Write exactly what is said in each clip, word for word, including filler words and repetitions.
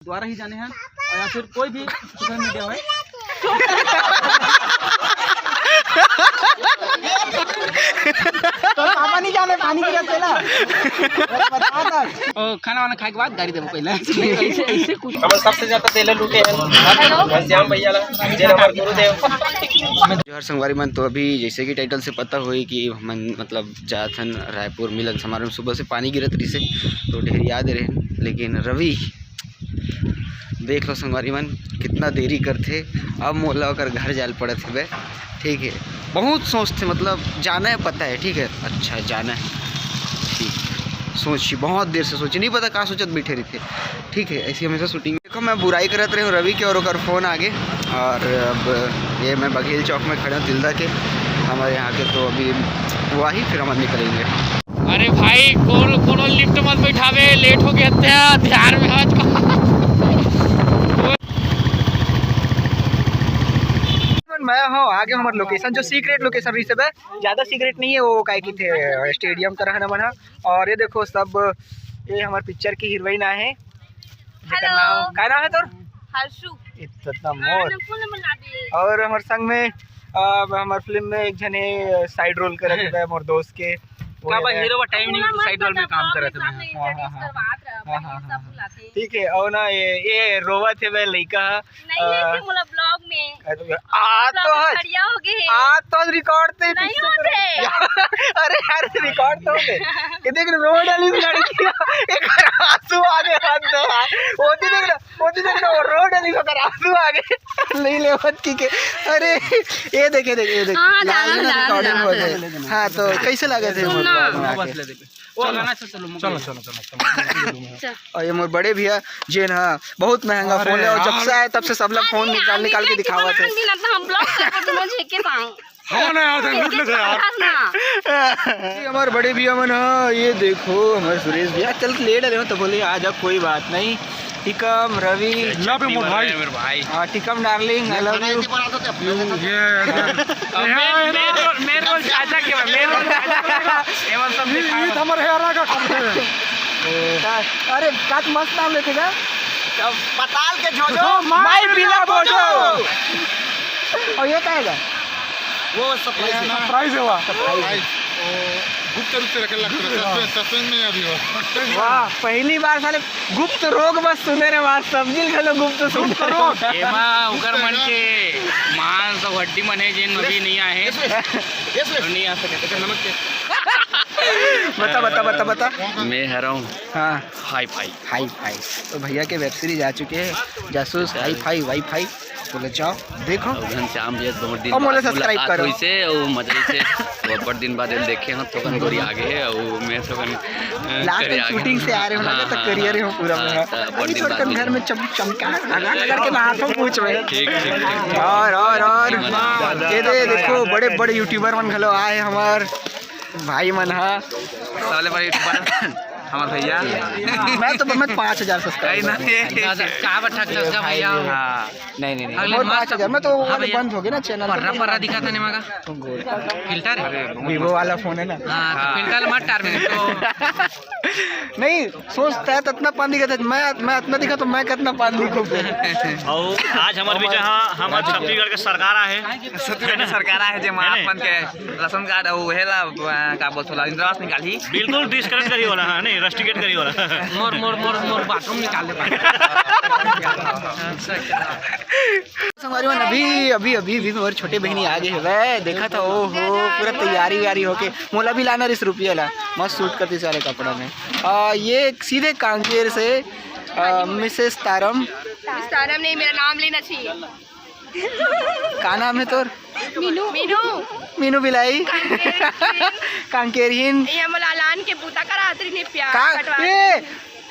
द्वारा ही जाने हैं, और या फिर कोई भी सोशल मीडिया है। तो पापा नहीं जाने, पानी गिरा तेला। बता दे। ओ, खाना वाना खाए के बाद गाड़ी देबो पहले। ऐसे, ऐसे कुछ। हमर सबसे ज्यादा तेल लूटे हैं घनश्याम भैया ला, जे हमर गुरुदेव। जोहार संगवारी मन, तो अभी जैसे कि टाइटल से पता होई कि हमन मतलब जात हन रायपुर मिलन समारोह में। सुबह से पानी गिरत रहिसे, तो ढेर याद रहे, लेकिन रवि देख लो संगवारी मन, कितना देरी करथे। अब मोला ओकर घर जाए ल पड़त हवे, ठीक है। बहुत सोचथे, मतलब जाना है, पता है, ठीक है, अच्छा जाना है, ठीक। सोची, बहुत देर से सोची, नहीं पता का सोचत बैठे रहिथे, ठीक है। ऐसी हमेशा शूटिंग। देखो, मैं बुराई करत रहे हूँ रवि के, और ओकर फोन आ गे, और अब ये मैं बघेल चौक में खड़े हूँ तिल्दा के, हमारे यहाँ के, तो अभी वही फिर हम निकलेंगे। अरे भाई, कोनो, कोनो लिफ्ट मत बैठावे, लेट हो गया था, ध्यान में आज का। मैं हूँ आगे, हमार लोकेशन जो सीक्रेट लोकेशन रही सब है, ज्यादा सीक्रेट नहीं है वो, काय की थे स्टेडियम तरह ना बना। और ये देखो सब, ये हमार पिक्चर की हीरोइन आए हैं, जेकर हेलो। नाम, का नाम है तोर? हर्षु। इतना हाँ, मोर। ना, फोन नंबर ला दिए। और हमारे संग में, आ, हमारे फिल्म में एक जने साइड रोल करत है मोर दोस्त के, वो का बा है। हीरो बा, टाइम नहीं, पूरा साइड रोल में मत काम बताओ, करत है। सामने हाँ, हाँ, इंट्रोड्यूस हाँ। करवात रहा, हाँ, हाँ, सब हाँ। बुलाते हैं। ठीक है, और ना ये, ये रोवत है वह लइका। नहीं आ, लेते मोला ब्लॉग में। अरे, आ ब्लॉग तो में है। खड़िया हो गए हैं। आ तो रिकॉर्ड थे नहीं पीछे होते। तरफ। अरे यार, रिकॉर्ड तो होते। ये देख, रो डाली लड़की। एक आंसू आ गए, हाथ दो यार। वो तो देख ना, वो तो देख ना, वो रो डाली, ओकर आंसू आ गए। नहीं ले मत की के। अरे, ये देखे, देखे, ये देख। हाँ, लाल डाला, ना डाला, रिकॉर्डिंग डाला। हो गए। हाँ, तो कैसे लगे थे सुन ना। मोर ब्लॉग में आके? वो गाना से चलो, चलो, चलो, चलो, चलो। अच्छा। और ये मोर बड़े भैया जेन हा बहुत महंगा अरे फोन है, और जब यार। से आए तब से सबला फोन अरे निकाल यार, निकाल के देखा दिखावा कि थे। बना दिन आता हम ब्लॉग कर दो, मुझे के सांग। हाँ ना यार, लूट लेते यार। ना। ये हमारे बड़े भैया मन, हाँ, ये देखो हमारे सुरेश भैया, चल ले डाले हो तो बोले आ जा, कोई बात नहीं। टिकम, रवि। Love you, मोर भाई। मेरे भाई। हाँ, Tikam darling, I love you। ये, ये, main, main role, main role चाचा के बा, मेन रोल चाचा के बा। ये मतलब ये, ये तो हमारे हेरा का काम है। अरे, का मस्त नाम लेके जा। पताल के जोजो, हाँ, माई माई बिना बिना बोजो। बोजो। और ये का है? वो सरप्राइज है। सरप्राइज है, वाह। सरप्राइज। वो गुप्त रूप से रखे लगता है। सस्पेंस, सस्पेंस में अभी हो। वाह, पहली बार साले गुप्त रोग बस सुने रे, वाह, सब्जी घलो गुप्त सुने गुप्त रे। रोग। एमा ओकर मन के मांस अउ हड्डी मन हे, जेन अभी नहीं आए हैं। Yes, yes. तो नहीं आ सके। नमक के। बता, बता, बता, बता। मैं हरा हूँ। हाँ। Hi fi. Hi fi. तो भैया के वेब सीरीज आ चुके हैं, जासूस, हाई फाई, वाई फाई। तो ले जाओ, देखो। अउ घनश्याम जी बहुत दिन और मोला बाद सब्सक्राइब मुलाकात करो। हुई से, अउ मजा से, वो बड़ दिन बाद एल देखे हम, तो कन गोरी आगे है, अउ मैं तो कन, अ, लास्ट करे टाइम आगे। शूटिंग से आ रहे हो ना, हाँ, तो हाँ, करियर हाँ। हो पूरा हाँ, मेरा। तो बड़ अभी दिन थोड़ा बाद कन मिले। घर में चम-, चमका, लगा, लगा के नहाता हूँ पूछ में। ठीक, ठीक, ठीक, ठीक। और, और, और। मजा। ये दे, देखो, बड़े, बड़े यूट्यूबर मन घलो आए हमार। भाई मन हा। सबले बड़े यूट्यूबर हमार भैया। मैं तो, मैं पाँच हजार सब्सक्राइबर नहीं, हूँ। नहीं। दादा, का बठक चल का भैया? हाँ। नहीं, नहीं, नहीं। अगले और मस्त पाँच हजार, मैं तो हाँ वो भैया। बंद हो गया ना चैनल। पर्रा, पर्रा दिखा था नहीं मगा। फिल्टर है? वीवो वाला फोन है ना। हाँ, तो हाँ। फिल्टर मत टार में तो। नहीं, सोचता है तो इतना पान दिखा था, मैं, मैं इतना दिखा तो मैं कितना पान दिखूं फिर। और आज हमारे बीच यहाँ हमारे छत्तीसगढ़ के सरकार आए हैं। छत्तीसगढ़ के सरकार आए हैं, जे है आप नहीं? मन के राशन कार्ड अउ हे ला, अ, का बोलथो ला, इंदिरा आवास निकालही। बिल्कुल डिस्कनेक्ट करी वाला, हाँ, नहीं, रस्टिकेट करी वाला। मोर, मोर, मोर, मोर बाथरूम निकाल दे। संगवारी मन, अभी, अभी, अभी, अभी मोर छोटे बहिनी आ गए हवय। देखा था, ओ हो, पूरा तैयारी वैयारी होके। मोला भी लाना रिस रुपया ला, मस्त सूट करती सारे कपड़ा में। आ, ये सीधे कांकेर से, आ, मिसेस तारम। मिस तारम नहीं, मेरा नाम लेना चाहिए। का नाम है तोर? मीनू। मीनू। मीनू बिलाई। कांकेर। कांकेरहीन। ये मोला लान के बूता करा, आतरी ने प्याज का? कटवा ए! दे।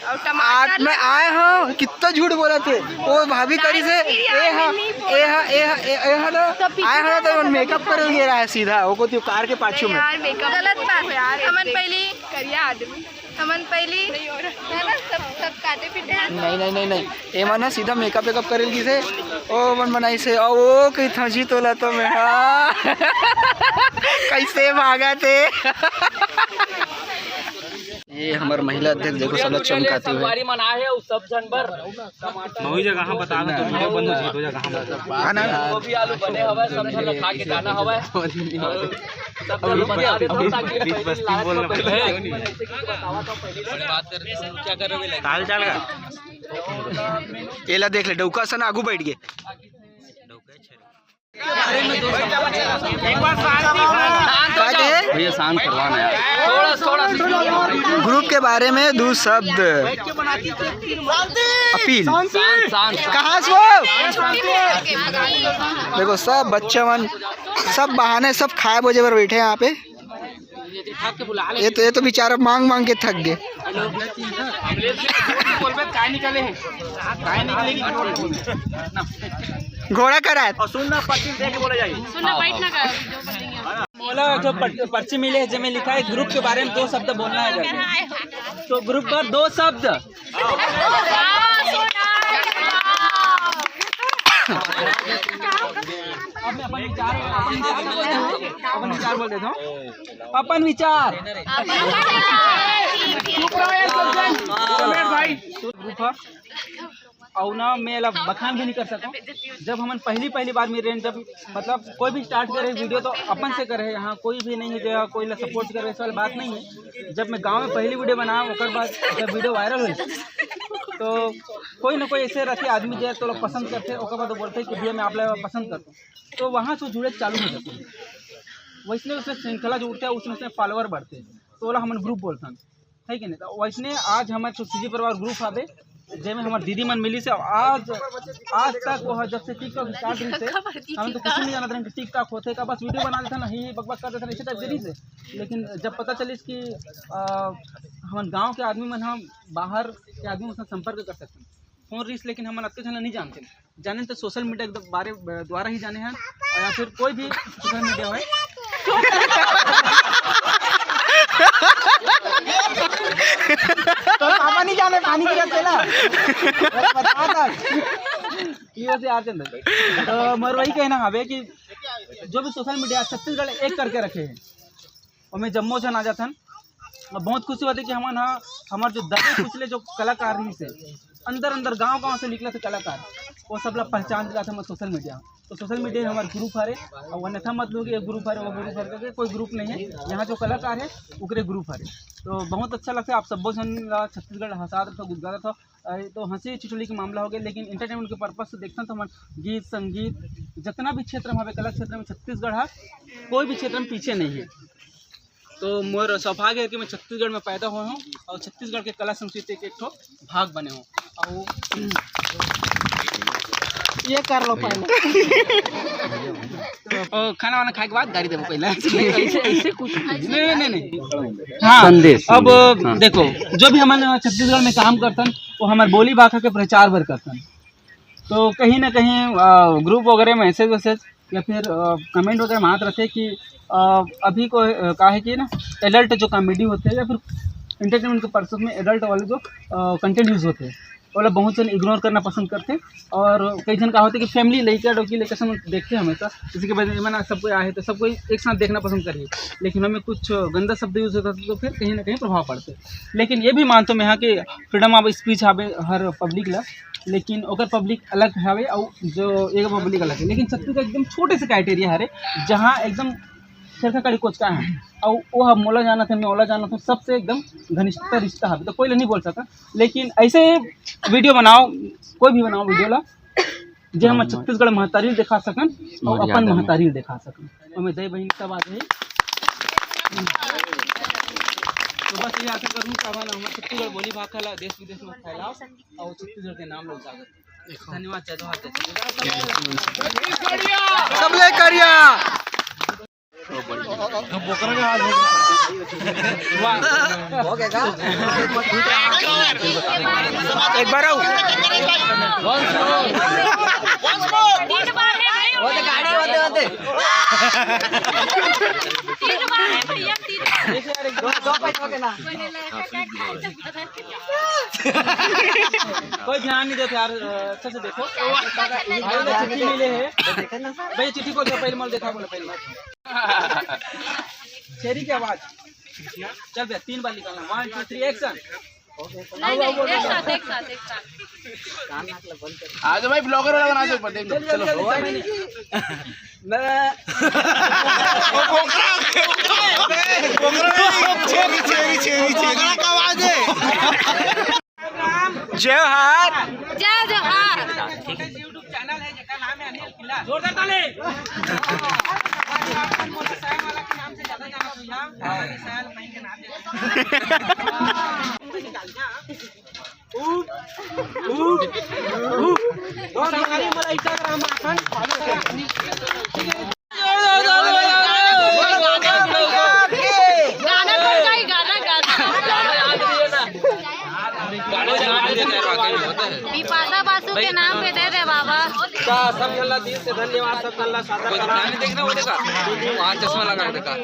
और टमाटर आज मैं लगा। आए हूँ, कितना झूठ बोला थे। वो भाभी करी से, नहीं, ए हा, नहीं बोला। ए हा, ए हा, ए, ए हा ना, तो पीछे आए हूँ ना, तो से मेकअप कर ले रहा है सीधा, वो को कार के पाछू नहीं में। यार, मेकअप गलत बात है यार, हमन पहली करिया आदमी। हमन पहली, है ना, सब, सब काटे पीटे हैं। नहीं, नहीं, नहीं, नहीं। एमा ना सीधा मेकअप वेकअप करे लगी से, ओ मन बनाई से, ओ, ओ कही था जी तोला तो मैं, हाँ। कैसे भागा थे? ये हमर महिला अध्यक्ष देखो, साला चमकाती हुई। संगवारी मन आए हे, उ सब झन बर। वही जगह हम बतावे तो वीडियो बंद हो जाए, दो जगह हम। हाँ ना? गोभी आलू बने हवय, सब झन ला खा के जाना हवय। सब झन ला बता दे, तब ताकि बीच बस्ती में बोलना पड़ता है। बतावा तो पहली बात कर रहे हैं, क्या कर रहे हो? हाल चाल का? एला देख ले, डौका सन आगू बैठ गए। का कहे? भैया, शांत करवाना यार। थोड़ा, थोड़ा सा। ग्रुप के बारे में दो शब्द। अपील। शांत, शांत। कहाँ से हो? देखो, सब बच्चा मन, सब बहाने, सब खाए बोजे बर बैठे हैं यहाँ पे। ये तो, ये तो बेचारा मांग मांग के थक गए। बोलबे काय निकले हे? काय निकले कि घोड़ा करात। और सुन ना, पच्चीस दे के बोला जाए। सुन ना, बैठ ना कर, जो बोलेंगे। मोला एक ठो पर-, पर्ची मिले हे, जेमे लिखा है ग्रुप के बारे में दो शब्द बोलना है करके। तो ग्रुप पर दो शब्द। अब मैं अपन विचार, अपन विचार बोल देता हूँ, अपन विचार बोल देता हूँ। अपन विचार। चुप रहो यार, सब जन। रमेश भाई। ग्रुप है। अउ ना मैं एला बखान भी नहीं कर सकूँ। जब हमन पहली, पहली बार मिले रहेन, जब मतलब कोई भी स्टार्ट करे वीडियो तो अपन से करे, यहाँ कोई भी नहीं है जो कोई ला सपोर्ट करे, ऐसा वाला बात नहीं है। जब मैं गांव में पहली वीडियो बनाया, ओकर बाद जब वीडियो वायरल हुई तो कोई ना कोई ऐसे रहते आदमी जो तो लोग पसंद करते, ओकर बाद वो बोलते कि भैया मैं आप लोग पसंद करता हूँ, तो वहाँ से जुड़े चालू हो जाते हैं। वैसने उसमें श्रृंखला जो उठते हैं, उसमें से फॉलोअर बढ़ते हैं, तो ओला हमन ग्रुप बोलथन। है कि नहीं? तो वैसने आज हमारे जो सीजी परिवार ग्रुप हवे, जेमे हमारे दीदी मन मिली से आज, आज तक वो जब से TikTok स्टार्ट रही से, हम तो कुछ नहीं जानते कि TikTok होते का, बस वीडियो बना देता ना, ही बकबक कर देता ना, इसी टाइप से रही से। लेकिन जब पता चलिस कि अ, हमन गांव के आदमी मन हम बाहर के आदमी मन से संपर्क कर सकते हैं, फोन रहीस, लेकिन हमन अतके झन ला नहीं जानते। जाने तो सोशल मीडिया के बारे, द्वारा ही जाने हैं, और या फिर कोई भी सोशल मीडिया होए। तो पापा नहीं जाने, पानी गिरा तेला। बता था। ये से यार चंदन। तो मोर वही कहना हवे कि जो भी सोशल मीडिया छत्तीसगढ़ एक करके रखे हैं, ओमे जम्मो झन आ जाथन। और बहुत खुशी होथे कि हमन ह, हमर जो दबे कुचले जो कलाकार रहिस हे, अंदर अंदर गांव गांव से निकलत हे कलाकार, वो सब ला पहचान दिलाथे हमर सोशल मीडिया। तो सोशल मीडिया हमार ग्रुप हरे, और अन्यथा मत लोग ये ग्रुप हरे, वो ग्रुप हरे करके, कोई ग्रुप नहीं है। यहाँ जो कलाकार है ओकरे ग्रुप हरे। तो बहुत अच्छा लगता है, आप सब्बो झन ला छत्तीसगढ़ हंसात रहो, गुदगुदात रहो। अरे, तो हंसी ठिठोली के मामला हो गया, लेकिन एंटरटेनमेंट के पर्पस से देखथन तो हमन गीत संगीत जितना भी क्षेत्र में हवे, कला क्षेत्र में छत्तीसगढ़ है, कोई भी क्षेत्र में पीछे नहीं है। तो मोर सौभाग्य है कि मैं छत्तीसगढ़ में पैदा हुआ हूँ और छत्तीसगढ़ के कला संस्कृति के एक ठो भाग बने हूँ। और ये कर लो पहले। तो खाना वाना खाए के बाद गाड़ी देबो पहले। ऐसे, ऐसे कुछ नहीं, नहीं, नहीं, नहीं। हाँ, संदेश, अब संदेश, हाँ। देखो, जो भी हमन छत्तीसगढ़ में काम करथन, वो हमारे बोली भाखा के प्रचार बर करथन। तो कहीं ना कहीं, अ, ग्रुप वगैरह में मैसेज वैसेज या फिर, अ, कमेंट वगैरह में आत रहते कि, अ, अभी को, अ, का है कि ना, एडल्ट जो कॉमेडी होते हैं या फिर एंटरटेनमेंट के पर्पस में एडल्ट वाले जो, अ, कंटेंट यूज़ होते हैं, ओला बहुत जन इग्नोर करना पसंद करते। और कई जन का होते कि फैमिली लइका डोकी लइका सब देखते हमेशा, जैसे कि भाई, मन सब कोई आहे तो सब कोई एक साथ देखना पसंद करिए, लेकिन हमें कुछ गंदा शब्द यूज़ होता तो फिर कहीं ना कहीं प्रभाव पड़ते। लेकिन ये भी मानता हूँ मैं यहाँ कि फ्रीडम ऑफ स्पीच हवे हर पब्लिक ला, लेकिन ओकर पब्लिक अलग हवे और जो एक पब्लिक अलग है। लेकिन छत्तीसगढ़ एकदम छोटे से क्राइटेरिया हरे, जहाँ एकदम खेरखा कड़ी कोचका है, और वो हम मोला जानत है, मैं ओला जानत हूँ, सबसे एकदम घनिष्ठता रिश्ता हवे, तो कोई ला नहीं बोल सका। लेकिन ऐसे वीडियो बनाओ, कोई भी बनाओ वीडियो ला, जे हम छत्तीसगढ़ महतारी दिखा सकन और अपन महतारी दिखा सकन, ओमे दई बहिन सब आ जाही। तो बस ये आशा करूँ कि अपन हमर छत्तीसगढ़ बोली भाखा ला देश विदेश में फैलाओ और छत्तीसगढ़ के नाम ला उजागर करो। धन्यवाद, जय जोहार, जय छत्तीसगढ़। सबले करिया। एक बार आओ। तीन बार है भाई। वो तो गाड़ी होते होते। तीन बार है भैया, तीन बार। दो, दो पैसे हो गए ना। कोई ध्यान नहीं देते यार, अच्छे से देखो। भाई ने चिट्ठी मिले है। भाई चिट्ठी को दो, पहले मोला देखा, बोलो पहले। छेरी की आवाज। चल भैया, तीन बार निकालना। One, two, three, action. नहीं, नहीं, एक साथ, एक साथ, एक साथ। आज भाई ब्लॉगर वाला बना दे ऊपर, देख लो। चलो, चलो, चलो। मैं वो बोकरा, बोकरा, बोकरा, छेरी, छेरी, छेरी, छेरी। बोकरा का आवाज है। जोहार। जय जोहार। YouTube चैनल है, जेकर नाम है अनिल किला। जोरदार ताली। गाना कौन गाई? गाना, गाना। बिपाशा बासु के नाम पे दे दे बाबा। सब झन ला दिल से धन्यवाद, सब झन ला सादर प्रणाम। देखना वो देखा, वहाँ चश्मा लगा के देखा।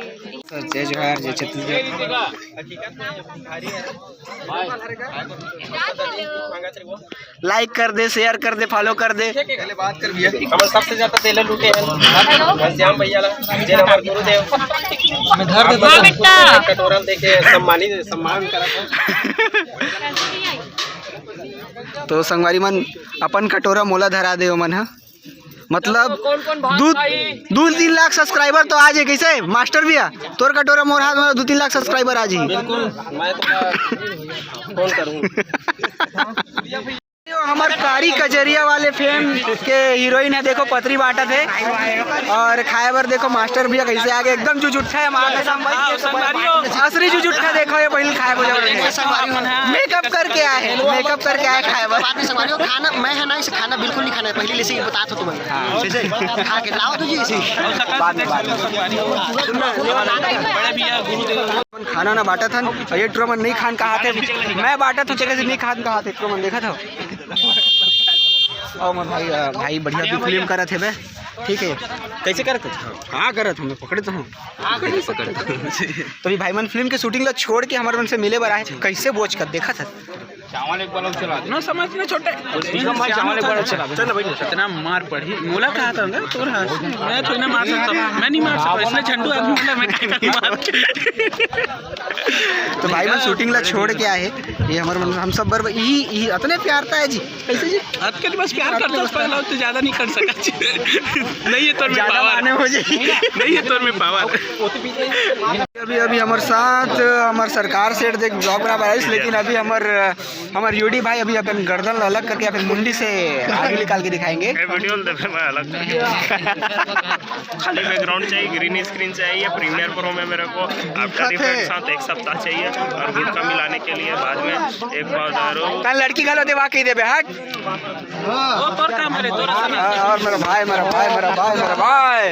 जय जोहार, जय छत्तीसगढ़। Like कर दे, share कर दे, follow कर दे। पहले बात कर भैया। हमर सबसे ज्यादा तेल लूटे हैं घनश्याम भैया ला, जेन हमर गुरुदेव। मैं धर देता हूँ। कटोरा देके सम्मानित, सम्मान करा था। तो संगवारी मन, अपन कटोरा मोला धरा दे ओमन ह। मतलब दू, दू तीन लाख subscriber तो आ जाए। कैसे मास्टर भैया, तोर कटोरा मोर हाथ में, दू तीन लाख subscriber आ जाए। बिल्कुल, मैं तो फोन करूँ। हमर कारी कजरिया वाले fame के हीरोइन है, देखो पतरी बांटत है। और खाए बर देखो मास्टर भैया कैसे आगे एकदम जुजुट्ठा है, माँ कसम भाई। असली जुजुट्ठा देखो ये बहिन खाए बर। मेकअप करके आए हैं, मेकअप करके आए खाए बर। बाद में संगवारी हो, खाना मैं है ना, इसे खाना बिल्कुल नहीं खाना है, पहले से ही बता दो तुम्हें। हाँ। खा के लाओ तो जी इसे। बाद में, बाद में। खाना ना बांटत हन, और ये टुरा मन नहीं खान कहा थे, मैं बांटत हूँ, तेकर से नहीं खान कहा थे, टुरा मन देखत हो। और मैं भाई, अ, भाई बढ़िया भी फिल्म करत हे बे, ठीक है। कैसे करत हो? हाँ करत हूँ, मैं पकड़े तो हूँ। तो भी भाई मन फिल्म के shooting ला छोड़ के हमारे मन से मिले बर आए, कैसे बोझ कर देखत है। चावल एक बार और चला दे। ना समझ में छोटे। इतना मार चावल एक बार और चला दे। चल भाई। इतना मार पड़ी। मोला कहा था ना, तोर हाथ। मैं थोड़ी ना मार सकता हूँ। मैं नहीं मार सकता। इसने झंडू आदमी बोला, मैं कहीं नहीं मार। तो भाई मन shooting ला छोड़ के आए हैं। ये हमारे मन, हम सब बर-, यही, यही इतने प्यार था है जी। कैसे जी? आपके लिए बस प्यार करता हूँ, पहला तो ज्यादा नहीं कर सका जी। नहीं है तो मैं ज्यादा power। माने हो जी। नहीं है तो मैं power। अभी, अभी हमारे साथ हमारे सरकार सेठ देख vlog बना रहा है, लेकिन अभी हमारे हमारे यूडी भाई अभी अपन गर्दन ला अलग करके अपन मुंडी से आगे निकाल के दिखाएंगे। ये वीडियो में देखे मैं अलग। खाली बैकग्राउंड चाहिए, ग्रीन स्क्रीन चाहिए, प्रीमियर प्रो में मेरे को आफ्टर इफेक्ट साथ एक सप्ताह चाहिए और गुटखा मिलाने के लिए बाद में एक पाव दारू। कल लड़की घलो देवा के देबे, हट। वो तोर काम हरे, तोर काम। और मेरा भाई, मेरा भाई, मेरा भाई, मेरा भाई।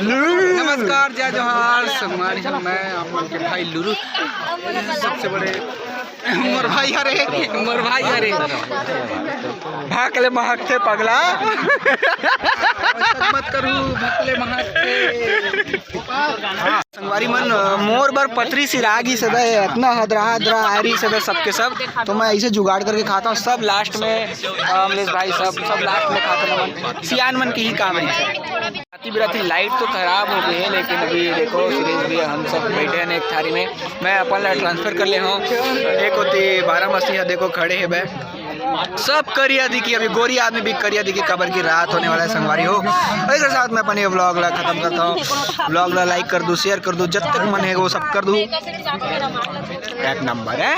नमस्कार, जय जोहार, संगवारी हो, मैं आप लोग के भाई लुरु, सबसे बड़े मोर भाई हरे, मोर भाई हरे। भाकले महकथे पगला। मत करू, भाकले महकथे। संगवारी मन, मोर बर पतरी सिरागी से बे, इतना हदरा हदरा आरी से बे सबके सब। तो मैं ऐसे जुगाड़ करके खाता हूँ सब लास्ट में। अमलेश भाई सब, सब लास्ट में खाते हैं मन। सियान मन की ही काम है। राती बिराती लाइट तो खराब हो गई है, लेकिन अभी देखो सुरेश भी, हम सब बैठे हैं एक थारी में। मैं अपन ला ट्रांसफर कर ले हूँ। एक होती बारह मसीहा देखो खड़े है बे, सब करिया दिखी, अभी गोरी आदमी भी करिया दिखी, काबर की रात होने वाला है संगवारी हो। और एक साथ में अपन ये व्लॉग ला खत्म करता हूँ। व्लॉग ला लाइक कर दो, शेयर कर दो, जब तक मन है वो सब कर दो। एक नंबर है।